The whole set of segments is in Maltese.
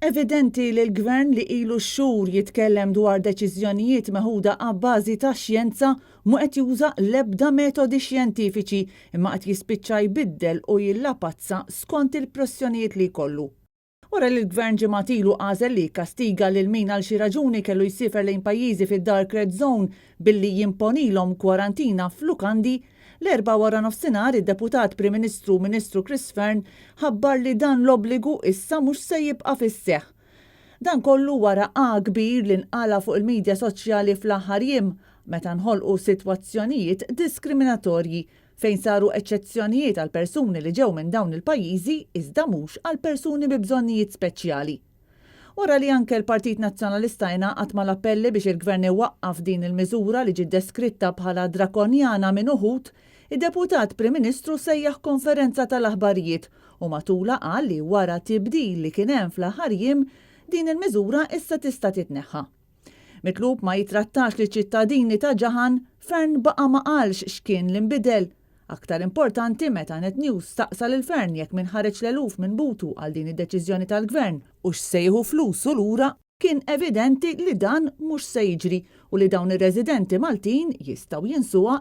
Evidenti li l-Gvern li ilu x-xhur jitkellem dwar deċiżjonijiet meħuda abbażi ta' xjenza mhu qed juża l-ebda metodi xjentifiċi imma qed jispiċċa jbiddel u jillapazza skont il-pressjonijiet li jkollu. Wara li l-Gvern ġimgħat ilu għażel li jikkastiga lil min għal xi raġuni kellu jsiefer lejn pajjiżi fid-dark red zone billi jimponilhom kwarantina f'lukandi, L-Erbgħa waranofsinhar id-Deputat Prim Ministru u Ministru Chris Fearne ħabbar li dan l-obbligu issa mhux se jibqa' fis-seħħ. Dan kollu wara agħa kbir li nqala' fuq il-midja soċjali fl-aħħar jiem meta nħolqu sitwazzjonijiet diskriminatorji fejn saru eċċezzjonijiet għal persuni li ġew minn dawn il-pajjiżi iżda mhux għal persuni bi bżonnijiet speċjali. Wara li anke l-Partit Nazzjonalista ingħaqad mal-appelli biex il-Gvern iwaqqaf din il-miżura li ġiet deskritta bħala drakonjana minn uħud, id-Deputat Prim Ministru sejjaħ konferenza tal-aħbarijiet u matulha qal li wara tibdil li kien hemm fl-aħħar jiem, din il-miżura issa tista' titneħħa. Mitlub ma jittrattax liċ-ċittadini ta' Ġaħan, Fearne baqa' ma qalx x'kien li nbidel. Aktar importanti, meta Net News staqsa lil Fearne jekk min ħareġ l-eluf minn butu għal din id-deċiżjoni tal-Gvern hux se jieħu flusu lura, kien evidenti li dan mhux se jiġri u li dawn ir-residenti Maltin jistgħu jinsuha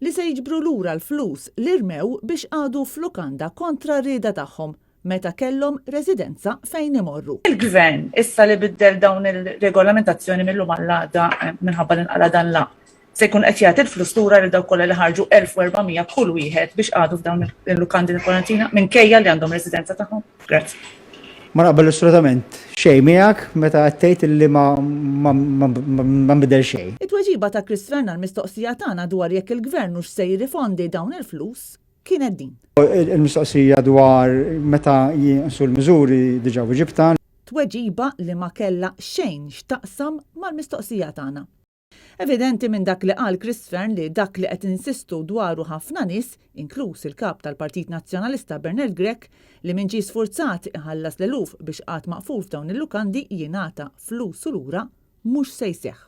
li se jiġbru lura l-flus li rmew biex qagħdu f'lukanda kontra r-rieda tagħhom meta kellhom residenza fejn imorru. Il-Gvern issa li biddel dawn il-regolamentazzjoni mil-lum għall-għada minħabba li nqala' dan l-għaqd, se jkun qed jagħti l-flus lura lil dawk kollha li ħarġu 1400 kull wieħed biex qagħdu f'dawn il-lukandi ta' kwarantina minkejja li għandhom residenza tagħhom? Grazzi. Ma naqbel assolutament xejn miegħek meta qed tgħid illi ma ma nbidel xejn. It-tweġiba ta' Chris Fearne għall-mistoqsija tagħna dwar jekk il-Gvern hux se jirrifondi dawn il-flus kienet din. Il-mistoqsija dwar meta jinqsu l-miżuri diġà wiġibtha. Tweġiba li ma kellha xejn x'taqsam mal-mistoqsija tagħna. Evidenti minn dak li qal Chris Fearne li dak li qed insistu dwaru ħafna nies, inkluż il-Kap tal-Partit Nazzjonalista Bernard Grech, li min ġie sfurzat iħallas l-eluf biex qagħad maqful f'dawn il-lukandi jingħata flusu lura, mhux se jseħħ.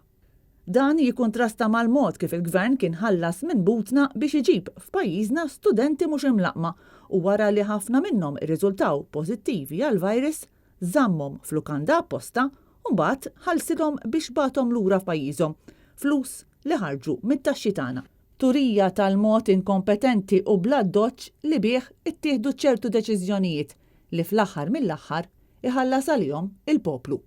Dan jikkuntrasta mal-mod kif il-Gvern kien ħallas minn butna biex iġib f'pajjiżna studenti mhux imlaqqma u wara li ħafna minnhom irriżultaw pożittivi għall-virus, żammhom f'lukanda apposta u mbagħad ħallsilhom biex bagħathom lura f'pajjiżhom, flus li ħarġu mit-taxxi tagħna. Turija tal-mod inkompetenti u bl-addoċċ li bih ittieħdu ċertu deċiżjonijiet li fl-aħħar mill-aħħar iħallas għalihom il-poplu.